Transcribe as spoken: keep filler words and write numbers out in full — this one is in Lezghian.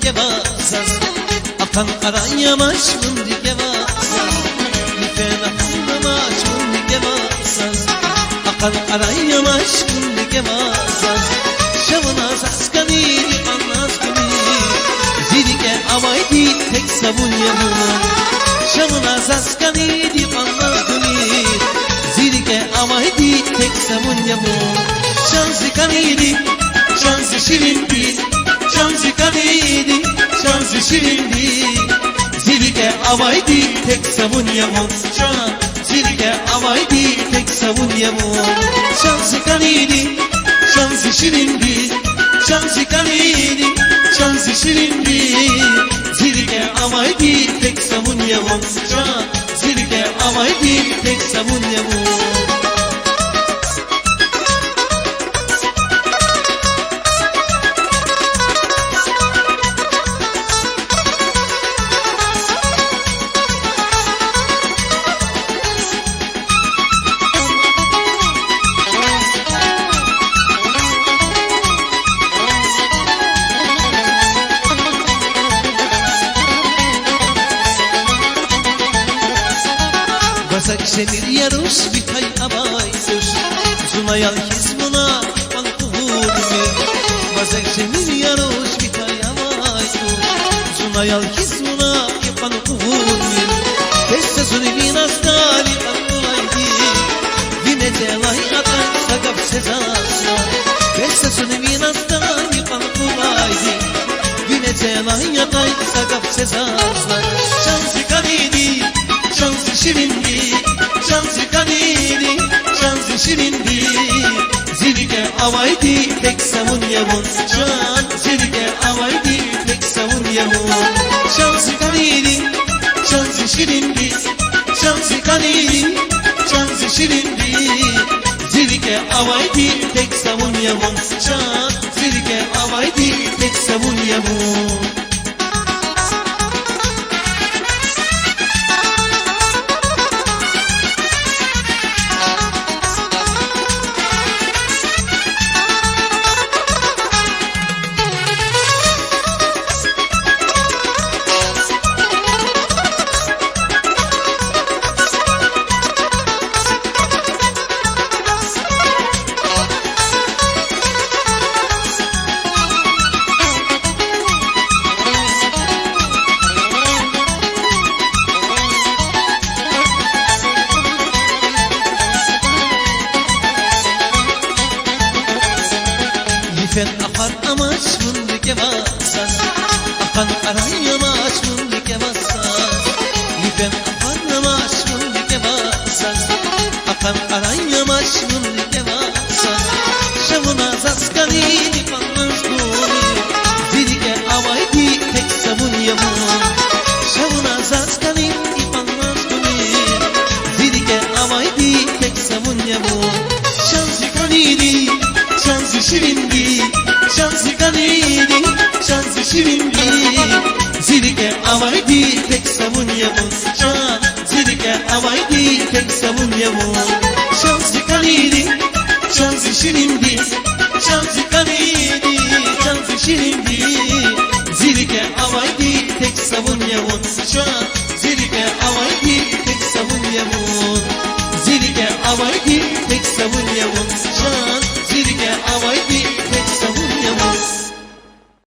рикӀе ваз заз. Акьван кьарай амач вун рикӀе ваз заз. Лифен акьван амач вун рикӀе ваз заз. Акьван кьарай амач вун рикӀе ваз заз. Ша вуна заз кӀаниди кьван наз гумир. Зи рикӀе авайди тек са вун я вун. Ша вуна заз кӀаниди кьван наз гумир. Зи рикӀе авайди тек са вун я вун. Чан зи кӀаниди, чан зи ширинди, чан зи кӀаниди, чан зи ширинди. Зи рикӀе авайди тек са вун я вун. Чан, зи рикӀе авайди тек са вун я вун. Чан зи кӀаниди, чан зи ширинди, чан зи кӀаниди, чан зи ширинди. Зи рикӀе авайди тек са вун я вун. Чан, зи рикӀе авайди тек са вун я вун. Вазак жемир я руш, ви пай авай туш. Зун аял хьиз вуна икьван къугъунмир. Вазак жемир я руш, ви пай авай туш. Зун аял хьиз вуна икьван къугъунмир. Бес я зун ви наздар икьван къулайди. Ви мецелай атай са гаф це заз лагь. Бес я зун ви наздар икьван къулайди. Ви мецелай атай са гаф це заз лагь. Чан зи кӀаниди, чан зи ширинди, чан зи кӀаниди, чан зи ширинди. Зи рикӀе авайди тек са вун я вун. Чан, зи рикӀе авайди тек са вун я вун. Чан зи кӀаниди, чан зи ширинди, чан зи кӀаниди, чан зи ширинди. Зи рикӀе авайди тек са вун я вун. Чан, зи рикӀе авайди тек са вун я вун. Лифен ахвар амач вун рикӀе ваз заз. Акьван кьарай амач вун рикӀе ваз заз. Лифен ахвар амач вун рикӀе ваз заз. Акьван кьарай амач вун рикӀе ваз заз. Ша вуна заз кӀаниди кьван наз гумир. Зи рикӀе авайди тек са вун я вун. Ша вуна заз кӀаниди кьван наз гумир. Зи рикӀе авайди тек са вун я вун. Чан зи кӀаниди, чан зи ширинди, чан зи кӀаниди, чан зи ширинди. Зи рикӀе авайди тек са вун я вун. Чан, зи рикӀе авайди тек са вун я вун. Чан зи кӀаниди, чан зи ширинди, чан зи кӀаниди, чан зи ширинди. Зи рикӀе авайди тек са вун я вун. Чан, зи рикӀе авайди тек са вун я вун. Зи рикӀе авайди тек са вун я вун. Чан,